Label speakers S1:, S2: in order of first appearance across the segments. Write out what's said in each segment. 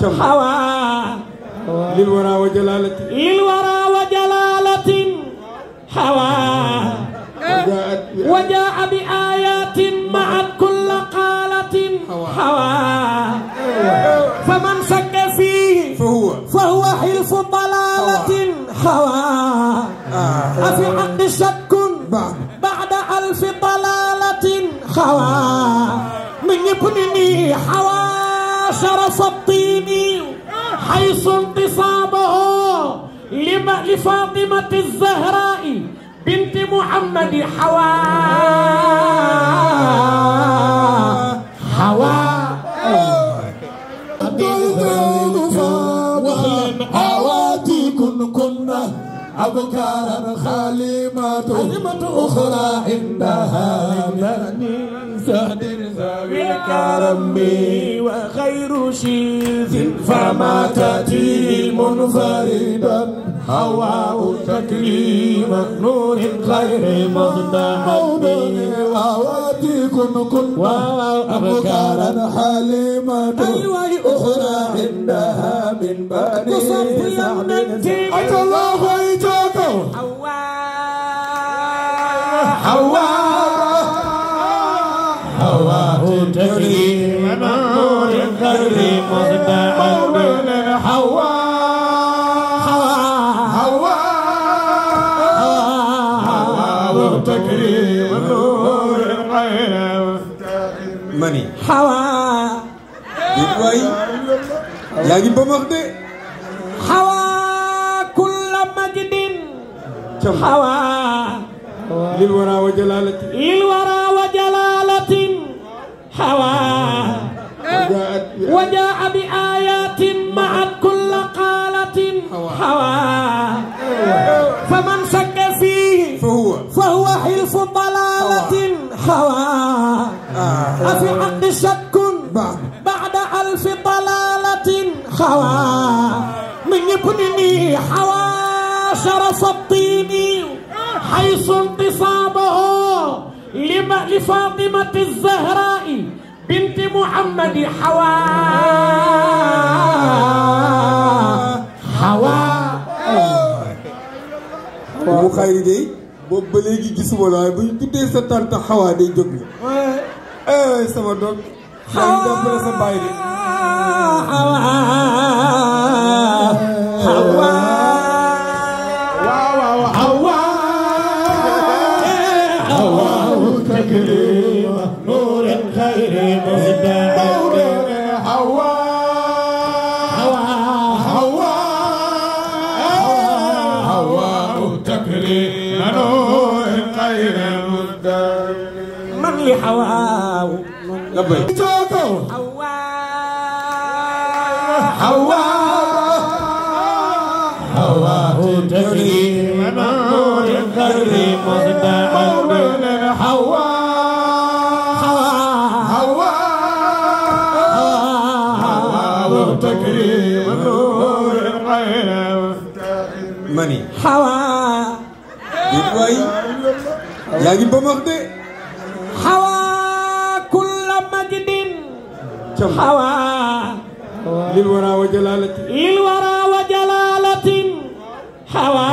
S1: حوى
S2: للورى وجلالة
S1: حوى وجاء بآيات معت كل قالة حوى فمن شك فيه فهو حلف ضلالة حوى أفي حق شك بعد ألف ضلالة حوى من يبنني حوى شرف الطين حيث انتصابه لفاطمة الزهراء بنت محمد حوى
S3: حواتي كنا أبكارا خالمات أخرى عندها من سهد ذوي الكرم
S1: وخير شيث
S3: فما تأتي منفردا حواء تكريما نور غير مصدحب حواتي كنا أبكارا حليمة أخرى عندها من بني سعد أتى الله ويجاكم حواء تكريما نور غير مصدحب
S2: mani
S1: حوى
S2: waay yaa ngi ba max de
S1: حوى كل مجد حوى
S2: للورى وجلالة
S1: حوى وجاء بآيات معت كل قالة حوى فمن شك فيه فهو حلف ضلالة حوى أفي حق شك بعد ألف ضلالة حوى من يبنني حوى شرف الطين حيث انتصابه لفاطمة الزهراء بنت محمد حوى
S2: mu xayri de boobu ba léegi gisuma la waaye bu ñu tuddee sa tante Xawa day jóg na sama doom yaa ngi jàppale sa baay de
S3: نور خير مصدحب حواء تكريما نور خير مصدحب
S1: من لحواه
S2: لبيك
S3: حواء تكريما نور خير مصدحب تكريما نور غير
S2: mani
S1: حوى
S2: waay yaa ngi ba max de
S1: حوى كل مجد حوى
S2: للورى وجلالة
S1: حوى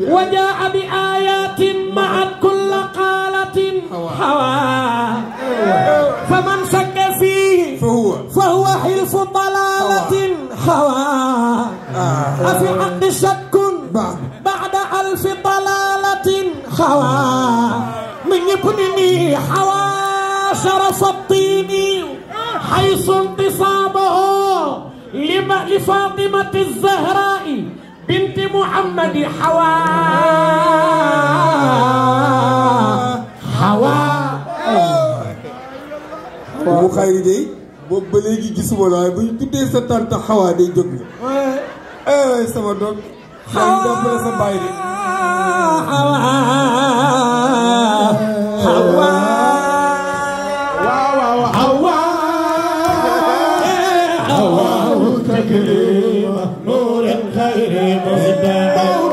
S1: وجاء بآيات معت كل قالة حوى فمن شك فيه فهو حلف ضلالة حوى أفي حق شك بعد ألف ضلالة حوى من يبنني حوى شرف الطين حيث انتصابه لفاطمة الزهراء بنت محمد حوى
S2: mu xayri de boobu ba léegi gisuma la waaye bu ñu tuddee sa tante Xawa day jóg na sama doom yaa ngi jàppale sa baay de
S3: حواء تكريما نور خير مصدحب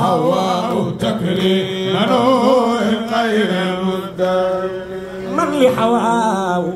S3: حواء تكريما نور خير
S1: من لحواو